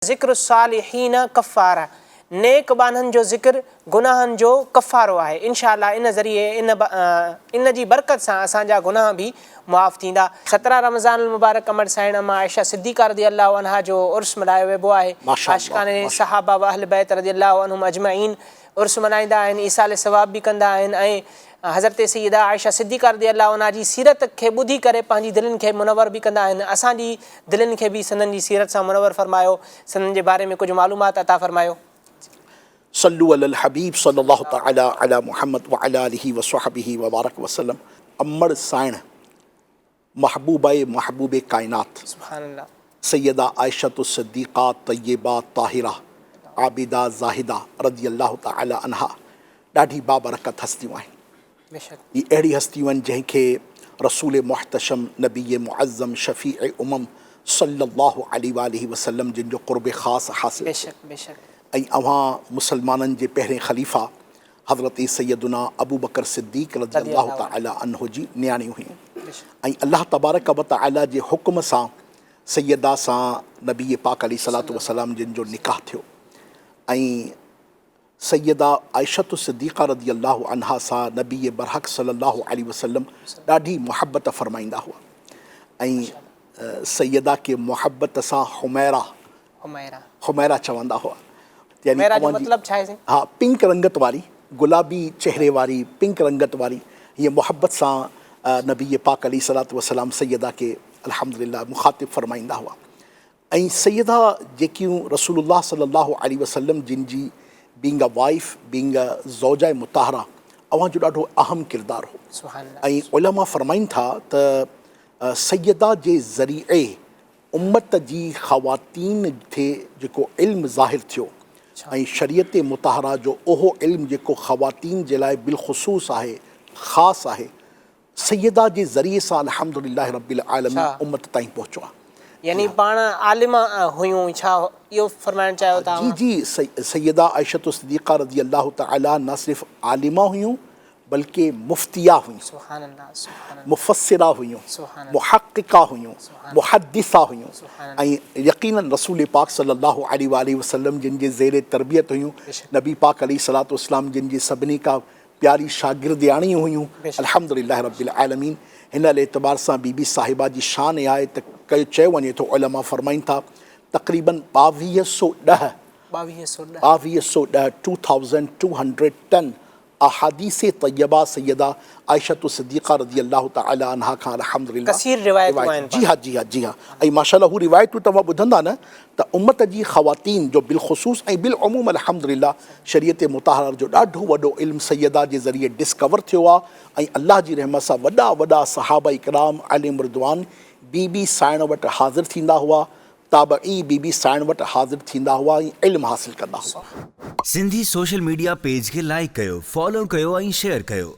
ذڪر الصالحين ڪفاره، نيڪ ٻانهن جو ذڪر گناهن جو ڪفارو آهي، انشاء الله ان ذريعي ان ان جي برڪت سان اسان جا گناهه به معاف ٿيندا. 17 رمضان المبارڪ امڙ سائڻ اما عائشه صديقه رضي الله عنها جو عرس ملهايو ويبو آهي، عاشقان صحابه و اهل بيت رضي الله عنهم اجمعين عرس ملهائيندا آهن، ايصال ثواب به ڪندا آهن ۽ حضرت سيده عائشه صديقه رضي الله عنها جي سيرت کي ٻڌي ڪري پنهنجي دلين کي منور به ڪندا آهن. اسان جي دلين کي به سندن جي سيرت سان منور فرمايو، سندن جي باري ۾ ڪجهه معلومات عطا فرمايو. صلو علی الحبيب صلي الله تعالي علی محمد وعلي آله وصحبه وبارڪ وسلم امڙ سائڻ محبوبه محبوب ڪائنات سبحان الله. سيده عائشه الصديقه طيبه طاهره عابده زاهده رضي الله تعالي عنها ڏاڍي بابرڪت هستيون آهن. بيشڪ. هي اهڙي هستيون آهن جنهن کي رسول محتشم نبي معظم شفيع امم صلي الله عليه واله وسلم جن جو قرب خاص حاصل ٿيو. بيشڪ بيشڪ. ۽ اوهان مسلمانن جي پهرين خليفه حضرت سيدنا ابوبڪر صديق رضي الله تعالٰي عنه جي نياڻيون هيون ۽ الله تبارڪ و تعالٰي جي حڪم سان سيده سان نبي پاڪ عليه الصلوة والسلام جن جو نڪاح ٿيو ۽ سيده عائشه الصديقه رضي الله عنها سان نبي برحق صلي الله عليه وسلم ڏاڍي محبت فرمائيندا هئا ۽ سيده کي محبت سان حميره حميرا. حميرا چوندا هئا. يعني حميرا جو اوهان جي مطلب ڇا آهي سائين؟ ها پنڪ رنگت واري، گلابي چهري واري، پنڪ رنگت واري، هيء محبت سان نبي پاڪ عليه الصلوة والسلام سيده کي الحمدلله مخاطب فرمائيندا هئا ۽ سيده جيڪيون رسول الله صلي الله عليه وسلم جن جي being a wife, being a زوجه مطهره اوهان جو ڏاڍو اهم ڪردار هو سبحان الله. ۽ علماء فرمائين ٿا ته سيده جي ذريعي امت جي خواتين تي جيڪو علم ظاهر ٿيو ۽ شريعت مطهره جو اهو علم جيڪو خواتين جي لاء بالخصوص آهي، خاص آهي، سيده جي ذريعي سان الحمد لله رب العالمين امت تائين پهچو آهي. يعني پاڻ عالمه هيون ڇا اهو فرمائڻ چاهيو ٿا جي جي سيده عائشه الصديقه رضي الله تعالٰي نه صرف عالمه هيون بلڪه مفتيه هيون، مفسره هيون، محققه هيون، محدثه هيون ۽ يقيناً رسول پاڪ صلي الله عليه واٰله وسلم جن جي زير تربيت هيون، نبي پاڪ عليه الصلوة والسلام جن جي سڀني کان پياري شاگردياڻي هيون، الحمد لله رب العالمين هن اعتبار سان بي بي صاحبه جي شان اها آهي ته چيو وڃي ٿو علماء فرمائين ٿا تقريباً 2210، 2210، 2210، احاديث طيبه سيده عائشه الصديقه رضي الله تعالٰي عنها کان الحمد لله ڪثير روايتون آهن جي ها جي ها جي ها ۽ ماشاء الله هو روايتون توهان ٻڌندا نه ته امت جي خواتين جو بالخصوص ۽ بالعموم الحمد لله شريعت مطهره جو ڏاڍو وڏو علم سيده جي ذريعي ڊسڪور ٿيو آهي ۽ الله جي رحمت سان وڏا وڏا صحابه ڪرام عليهم الرضوان بي بي سائڻ وٽ حاضر ٿيندا هئا تابعي بي بي سائڻ وٽ حاضر ٿيندا هئا ۽ علم حاصل ڪندا هئا. سنڌي سوشل ميڊيا پيج کي لائيڪ ڪيو، فالو ڪيو ۽ شيئر ڪيو.